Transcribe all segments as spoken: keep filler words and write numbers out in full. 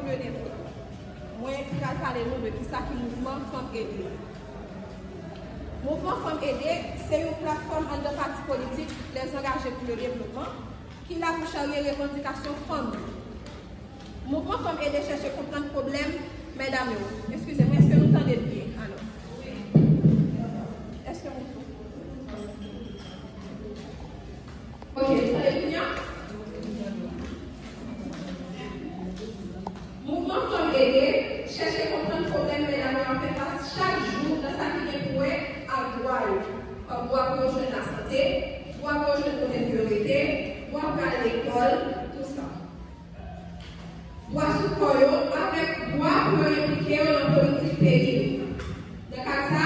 Mwen pral pale nou de kisa ki mouvman Fanm Ede. Mouvman Fanm Ede se yon platfòm anndan pati politik Les Engagés pour le Développement ki la pou charye revandikasyon fanm yo. Mouvman Fanm Ede chèche konprann pwoblèm medam yo. Eskize mwen, èske nou tande m byen? Alò. Èske nou Ok, tande kounye a. Mouvman Fanm Ede chèche konprann pwoblèm medam yo ap fè fas chak jou nan sa ki gen pou wè ak dwa yo, kòm dwa pou yo jwenn lasante, dwa pou yo jwenn kote pou yo rete, dwa pou yo al lekòl, tout sa. Dwa sou kò yo avèk dwa pou yo enplike yo nan politik peyi yo. Nan kad sa,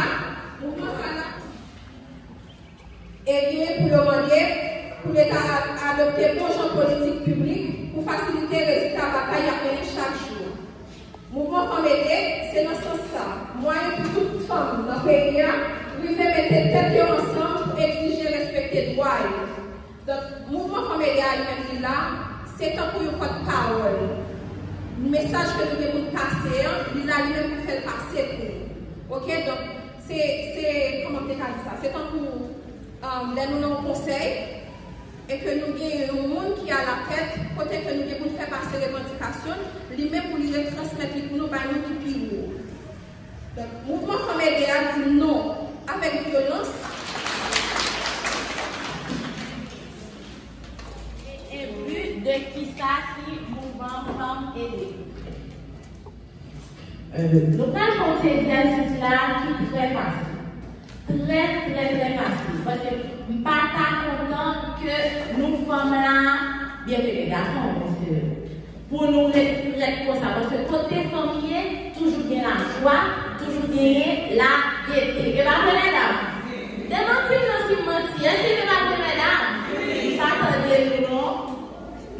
mouvman sa la E gen pou yo mande pou Leta a- adopte bon jan politik piblik pou fasilite rezilta batay y ap mennen chak jou. Mouvman Fanm Ede se nan sans sa, mwayen pou tout fanm nan peyi a rive mete tèt yo ansanm pou egzije respekte dwa yo. Donk, mouvman Fanm Ede a li menm li la, se tankou yon pòtpawòl. Mesaj ke nou gen pou n pase an, li la li menm pou fè l pase pou nou. Oke, donk, se, se, kòman m te ka di sa? Se tankou Lè nou nan yon konsèy e ke nou gen yon moun ki alatèt, kote ke nou gen pou n fè pase revandikasyon n, li menm pou li retransmèt li pou nou bay moun ki pi wo. Donk, mouvman Fanm Ede a di non avèk vyolans. E bi de kisa ki mouvman Fanm Ede? Nou pral fè yon ti egzèsis la ki trè fasil. Trè, trè, trè fasil. Paske m pa ta kontan ke nou fanm la, byen ke gen gason, mesye, pou nou ret frèt konsa. Paske kote fanm ye, toujou gen lajwa, toujou genyen lagete. E pa vre, medam? Demanti m non si m manti. Èske se pa vre, medam? M pa tande nou non.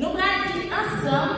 Nou pral di ansanm.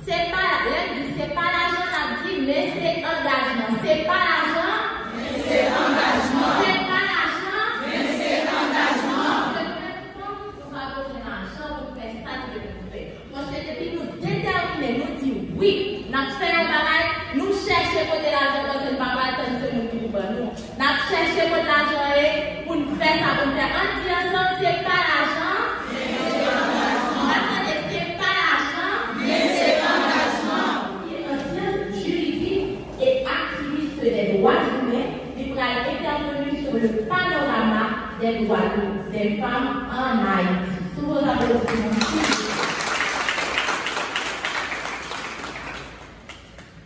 Se pa, lè m di se pa lajan n ap di, men se angajman. Se pa lajan. Men se angajman. Se pa lajan. Men se angajman. Paske nou menm fanm, nou pa bezwen lajan pou n fè sa nou te vle fè. Paske depi nou detèmine, nou di wi, n ap fè yon bagay, nou chèche kote lajan, paske n pa pral tann se moun ki pou ban nou. N ap chèche kot lajan ye pou n fè sa pou n fè. Ann di ansanm, se pa lajan. N ap tande, se pa lajan. Men se angajman. Ki an syans jiridik e aktivis dè dwa imen, li pral entèveni sou le panorama dè dwa dè fanm ann Ayiti. Sou vos aplodiman, silvouplè.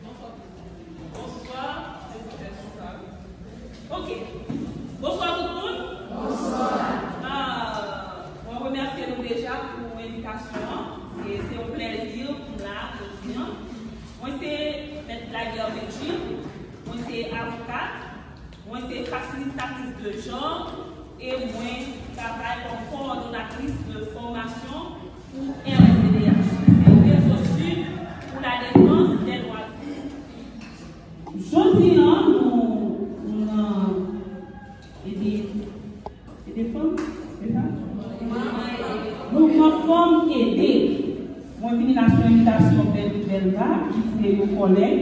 Bonswa, bonswa, prezidans sa. Ok. Bonswa tout moun. Bonswa. Ah, mwen remèsye nou deja pou envitasyon an. E se yon plèzi pou m la jodi an. Mwen se Mèt Blaguer Bedjine. Mwen se avokat. Mwen se fasilitatrice de genre e mwen travay kòm coordonnatrice de formation pou R S D D H, ki se Réseau Sud pour la Défense des Droits de l'Homme. Jodi a, nou, nou nan ede, ede fanm, se sa? Mouvman Fanm Ede. Mwen vini la sou envitasyon Bèl Belva, ki se yon kòlèg.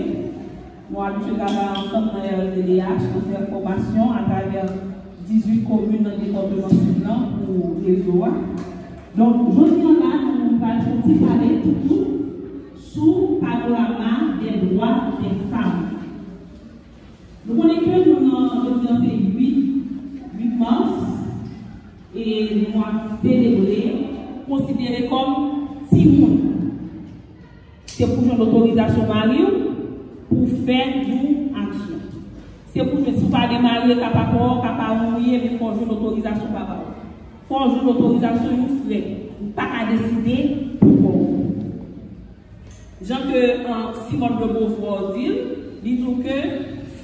Nou abitye travay ansanm nan R S D D H, nan fè fòmasyon atravè dizuit komin nan depatman Sid lan pou rezo a. Donk, jodi a la, nou pral fè yon ti pale toutou sou panorama dè dwa dè fanm. Nou konnen ke nou nan, jodi a se uit, uit mas, e nou ap selebre, konsidere kòm timoun. Se pou jwenn otorizasyon mari w pou w fè yon aksyon. Se pou jwenn, si w pa gen mari, e ka papa w, papa w ou ye, men fò w jwenn otorizasyon papa w. Fò w jwenn otorizasyon yon frè. Ou pa ka deside pou kò w. Jan ke, euh, Simone de Beauvoir di l, li di w ke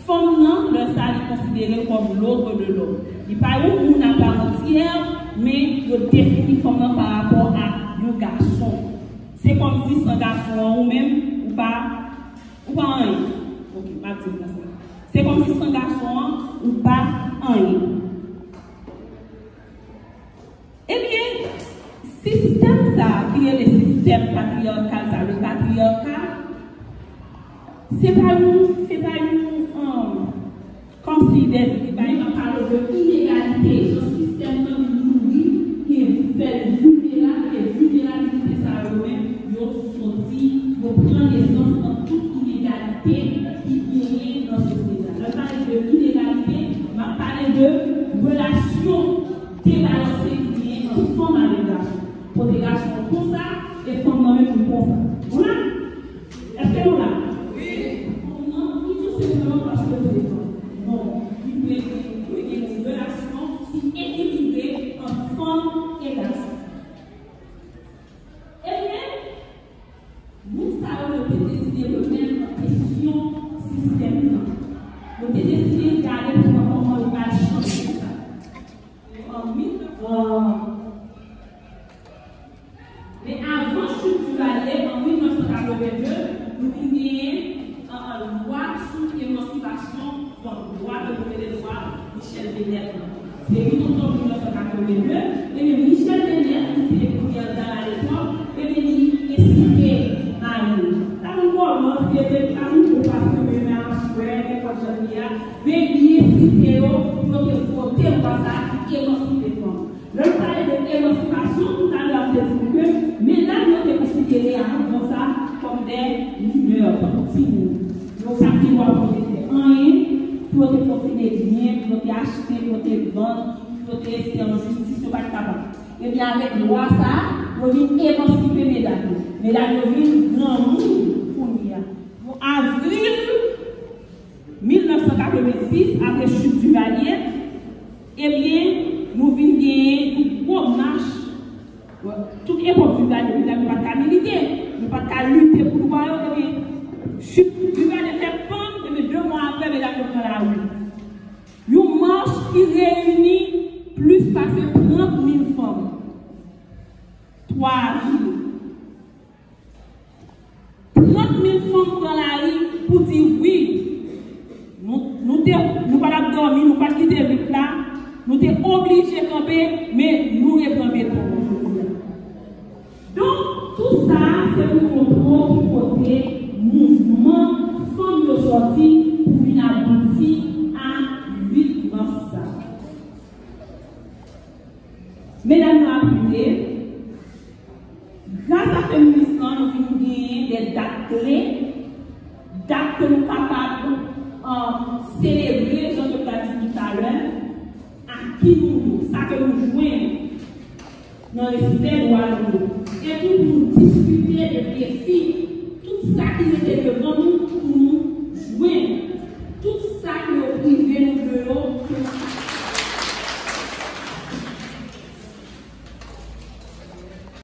fanm nan, lè sa, li konsidere l kòm l'autre de l'homme. Li pa yon moun aparantyè, men yo defini fanm nan pa rapò a yon gason. Se kòmsi san gason an, ou menm, ou pa, ou pa anyen. Ok, m ap di l konsa. Se kòmsi san gason an, ou pa anyen. Ebyen, sistèm sa a ki rele sistèm patriyakal sa, le patriarcat, Se pa yon, se pa yon, um, kòmsi de, de bagay k ap pale de inegalite, jan sistèm nan vin nouri, ki fè l vilnerab, e vilnerabilite sa yo menm, yo soti, yo pran nesans nan tout inegalite ki genyen nan sosyete a. Lè m pale de inegalite, m ap pale de relasyon debalanse ki genyen ant fanm avèk gason. Kote gason konsa, e fanm nan menm li konsa. Nou la? Èske nou la? Wi. Fanm nan, li tou senpleman paske l se fanm. Non, li dwe gen, dwe gen yon relasyon ki ekilibre ant fanm e gason. Ebyen, moun sa yo, yo te deside remèt an kesyon sistèm nan. Yo te deside gade pou wè kòman yo pral chanje sa. An mil, an, men avan chit Duvalier, an mil nèf san katreven de, nou vin genyen, an, an, lwa sou emansipasyon fanm, lwa ke nou rele lwa Michel Bennett lan. Se uit oktòb mil nèf san katreven de, ebyen, Michel Bennett, ki se gouvènè a lepòk, ebyen, li ensite mari l. Sa nou kòmanse, se pa nou kou paske men aswè, nenpòt jan li ye a, men li ensite yo pou yo te vote lwa sa a ki emansipe fanm. Lè n pale de emansipasyon, toutalè m te di nou ke medam yo te konsidere anvan sa kòm de minè, tankou timoun. Yo pa t gen dwa pou yo te fè anyen, pou yo te posede byen, pou yo te achte, pou yo te vann, pou yo te espere an jistis, yo pa t kapab. Ebyen, avèk lwa sa a, yo vin emansipe medam yo. Medam yo vin granmoun kounye a. Bon, avril mil nèf san katreven sis, apre chit Duvalier, ebyen, nou vin genyen yon gwo mach. Tout epòk Duvalier, medam yo pa t ka milite, yo pa t ka lite pou dwa yo, ebyen, chit Duvalier fè pann, ebyen, de mwa apre, medam yo pran lari. Yon mach ki reyini plis pase trant mil fanm. Twa vil. Trant mil fanm pran lari pou di wi. Nou, nou te, nou pa t ap dòmi, nou pa t kite lit la. Nou te oblije kanpe, men nou repran beton an jodi a. Donk, tou sa a, se pou montre w ki kote mouvman fanm yo sòti pou vin abouti a uit mas sa. Medam yo ap lite, gras a feminis lan, nou vin genyen de dat kle, dat ke nou kapab, euh, selebre, jan ke m ta di toutalè, a ki nou ye, sa ke nou jwenn nan respè dwa nou yo. Epi pou nou diskite de defi, tout sa ki rete de